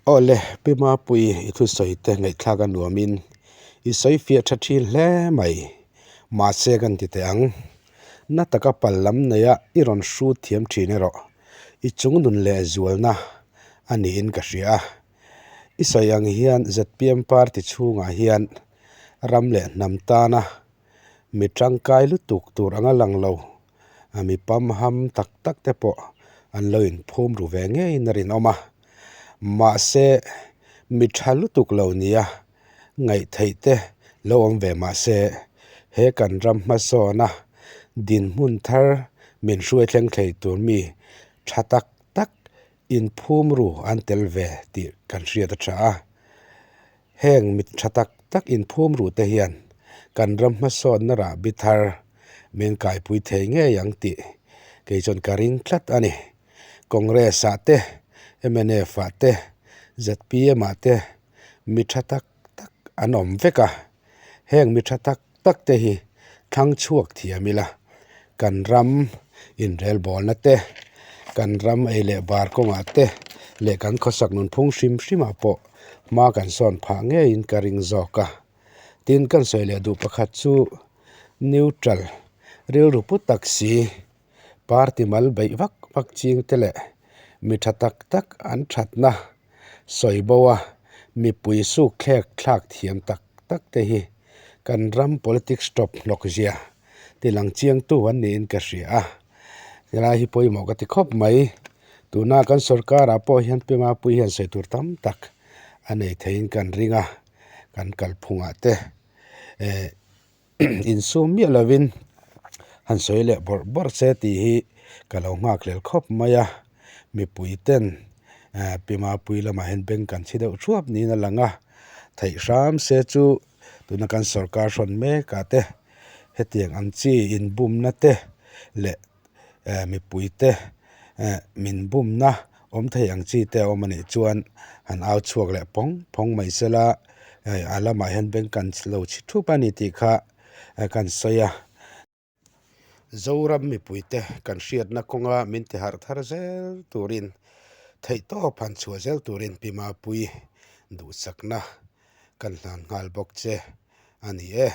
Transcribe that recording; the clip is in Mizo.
Aw le, Pi Mapui, i thusawi te ngaihthlak a nuamin i sawi fiah tha thin hle mai. Mahse kan ti teh ang. Na taka pal lam neia i rawn hrut thiam thin erawh i chung nun leh zualna a niin ka hria a. I sawi ang hian zpm party chhungah hian ram leh hnam tana mi tangkai lutuk tur anga lang lo mi pamham tak tak te pawh an lo inphum ru ve ngeiin a rinawm a. Mahse mi tha lutuk lo nia ngaih theih te lo awm ve mahse he kan ram hmasawna dinhmun thar min hruai thleng thei tur mi tha tak tak inphum ru an tel ve tih kan hriat a tha a. Heng mi tha tak tak inphum ru te hian kan ram hmasawnna rahbi thar min kaipui thei ngei ang tih kei chuan ka ring tlat a ni. Congress ah te, mnf ah te, zpm ah te mi tha tak tak an awm vek a, heng mi tha tak tak te hi thlang chhuak thiam ila, kan ram inrelbawlna te, kan ram ei leh bar kawngah te leh kan khawsak nunphung hrim hrimah pawh hma kan sawn phah ngeiin ka ring zawk a. Tin, kan sawi leh duh pakhat chu neutral rilru pu tak si party mal beih vak vak ching te leh mi tha tak tak an thatna sawi bo a, mipui suk thlek thlak thiam tak tak te hi kan ram politics tawp hnawk zia ti lang chiang tu an niin ka hria a, helai hi pawimawh ka ti khawp mai. Tuna kan sorkar ah pawh hian Pi Mapui hian sawi tur tam tak a nei theiin kan ring a, kan kalphungah te eh Insum miah lovin han sawi leh bawrh bawrh se tih hi ka lo nghak hlel khawp mai a, mipui ten Pi Mapui lamah hian bank kan chhi deuh thuap niin a lang a, theih hram se chu tuna kan sorkar hrawn mek ah te hetiang ang chi inbumna te leh mipui te min bumna awm thei ang chi te a awm a nih chuan han au chhuak leh phawng phawng mai sela hei a lamah hian bank kan lo chhi thup a ni tih kha kan sawi a. Zoram mipui te kan hriatna kawnga min ti harh thar zel turin theihtawp han chhuah zel turin Pi Mapui duhsakna kan hlan nghal bawk che a ni e.